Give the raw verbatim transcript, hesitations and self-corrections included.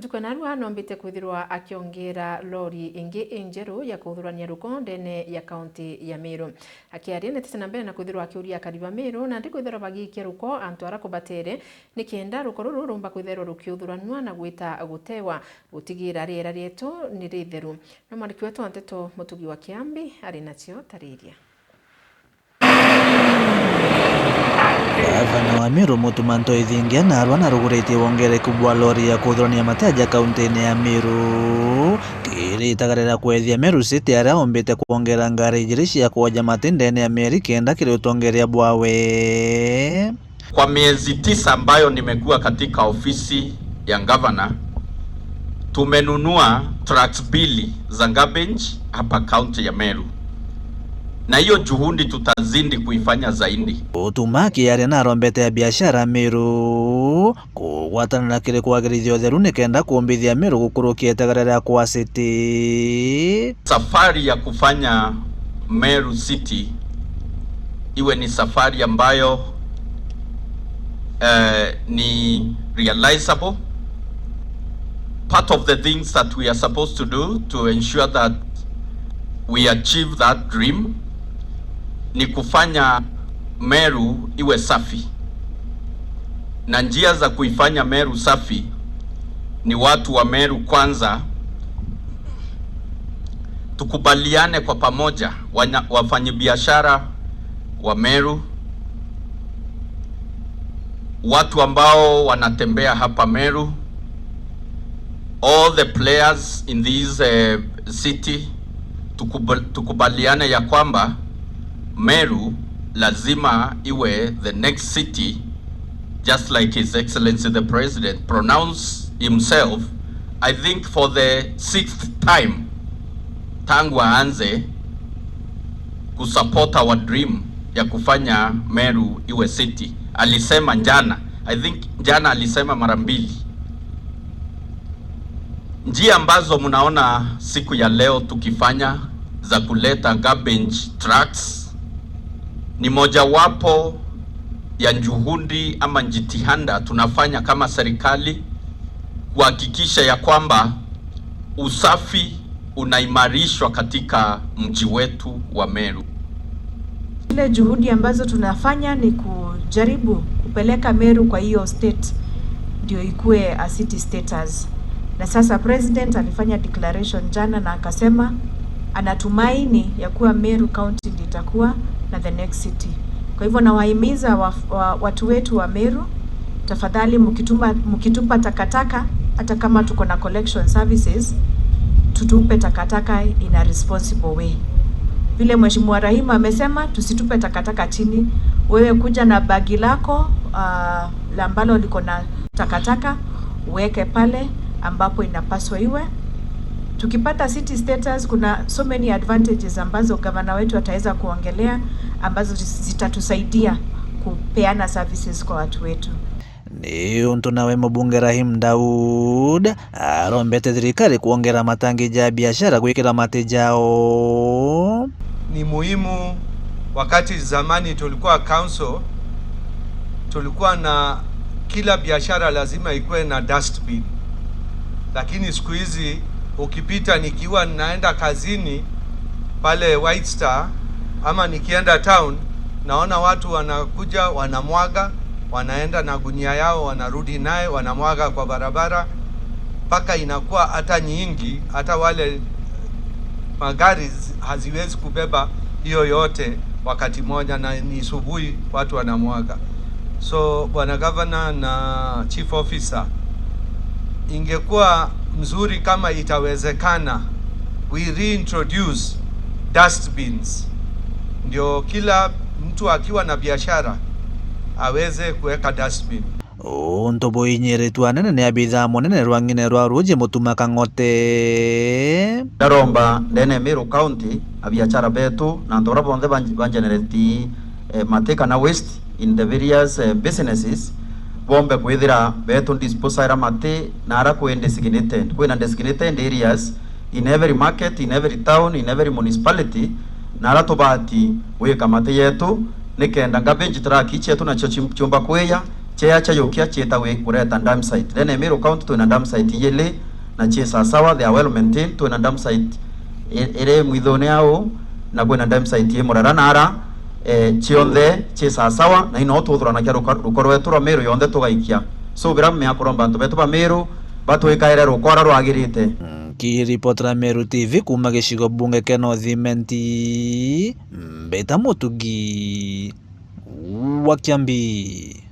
Ntuku ya narua noombite kwithirwa akiongera lori ingi injeru ya kuthurania ruko ndene ya kaunti ya Meru. Akiaria, netite na mbere na kwithirwa akiuria akari ba Meru nandi kwithirwa bagiikia ruko antu ara kubatere, nikenda ruko ruru rumba kwithirwa rukiuthuranua na gwita gutewa, gutigira riera rietu ni ritheru. Na mwandiki wetu wa nteto Mutugi wa Kiambi ari nacio tariria. Gavana wa Meru Mutuma M'Ethingia narua naruguritie wongereku bwa lori ya kuthurania mate aja kaunti-ini ya Meru, kiri itagara ria kwethia Meru City, aria ombite kwongera ngari ijiri cia kwoja mate ndene ya mieri kenda kiri utongeria bwawe. Kwa miezi tisa ambayo nimekuwa katika ofisi ya gavana, tumenunua trucks mbili za garbage hapa kaunti ya Meru, na hiyo juhudi tutazidi kuifanya zaidi. Mutuma akiaria narombete abiashara Meru kugwatanira kiri kwagirithia utheru nikenda kumbithia Meru gukurukia itagara ria kwa City. Safari ya kufanya Meru City iwe ni safari ambayo, eh, ni realizable. Part of the things that we are supposed to do to ensure that we achieve that dream ni kufanya Meru iwe safi, na njia za kuifanya Meru safi ni watu wa Meru kwanza tukubaliane kwa pamoja, wanya-, wafanyabiashara wa Meru, watu ambao wanatembea hapa Meru, all the players in this, eh, city, tukubal-, tukubaliane ya kwamba Meru lazima iwe the next city, just like His Excellency the President pronounced himself, I think for the sixth time, tangu aanze kusupport our dream ya kufanya Meru iwe city. Alisema jana, I think jana alisema mara mbili. Njia ambazo mnaona siku ya leo tukifanya za kuleta garbage trucks ni mojawapo ya juhudi ama jitihada tunafanya kama serikali kuhakikisha ya kwamba usafi unaimarishwa katika mji wetu wa Meru. Zile juhudi ambazo tunafanya ni kujaribu kupeleka Meru kwa hiyo state ndio ikue a city status. Na sasa president alifanya declaration jana na akasema anatumaini ya kuwa Meru County ndio itakuwa na the next city. Kwa hivyo nawahimiza wa, wa, watu wetu wa Meru, tafadhali mkituma, mkitupa takataka, hata kama tuko na collection services, tutupe takataka in a responsible way. Vile Mheshimiwa Rahim amesema, tusitupe takataka chini. Wewe kuja na bagi lako, ah, la ambalo liko na takataka, uweke pale ambapo inapaswa iwe. Tukipata city status, kuna so many advantages ambazo gavana wetu ataweza kuongelea, ambazo zitatusaidia kupeana services kwa watu wetu. Ni untu nawe mubunge Rahim Daud arombete thirikari kuongera matangi ja biashara gwikira mate jao. Ni muhimu, wakati zamani tulikuwa council, tulikuwa na kila biashara lazima ikuwe na dustbin, lakini siku hizi ukipita, nikiwa naenda kazini pale White Star ama nikienda town, naona watu wanakuja, wanamwaga, wanaenda na gunia yao, wanarudi naye, wanamwaga kwa barabara, mpaka inakuwa hata nyingi, hata wale magari zi-, haziwezi kubeba hiyo yote wakati moja, na ni asubuhi watu wanamwaga. So, Bwana Governor na Chief Officer, ingekuwa mzuri kama itawezekana, we reintroduce dustbins, ndio kila mtu akiwa na biashara aweze kuweka dustbin. Untu buinyiritue anene ni abithaa munene rwa ng'ine rwa ruuji Mutuma Kang'ote. Ndaromba ndene ya Meru County, abiachara betu na antu baria bonthe ba, ba generate, eh, mate kana waste in the various, eh, businesses, bombe kwithira betu disposaira mate na ara kwi designated. Kwina designated areas in every market, in every town, in every municipality, na ara tubati gwika mate yetu, nikenda garbage truck ici cietu nacio ci-, ciumba kwiya, Ciea cia yukia ciitagwa kureta dam site. Then Meru County twina dam site ijili na ci sasawa, they are well maintained. Twina dam site i-, iri mwithone au, na kwina dam site i Murara nara, eh, cionthe ci sasawa, na ino tuthuranagia ruka-, ruko rwetu rwa Meru yonthe tugaikia. So, bira mea kuromba antu betu ba Meru batwikaire ruko uria rwagirite. Nkiripotera Meru T V kuuma gicigo bunge kia North Imenti, Mbita Mutugi wa Kiambi.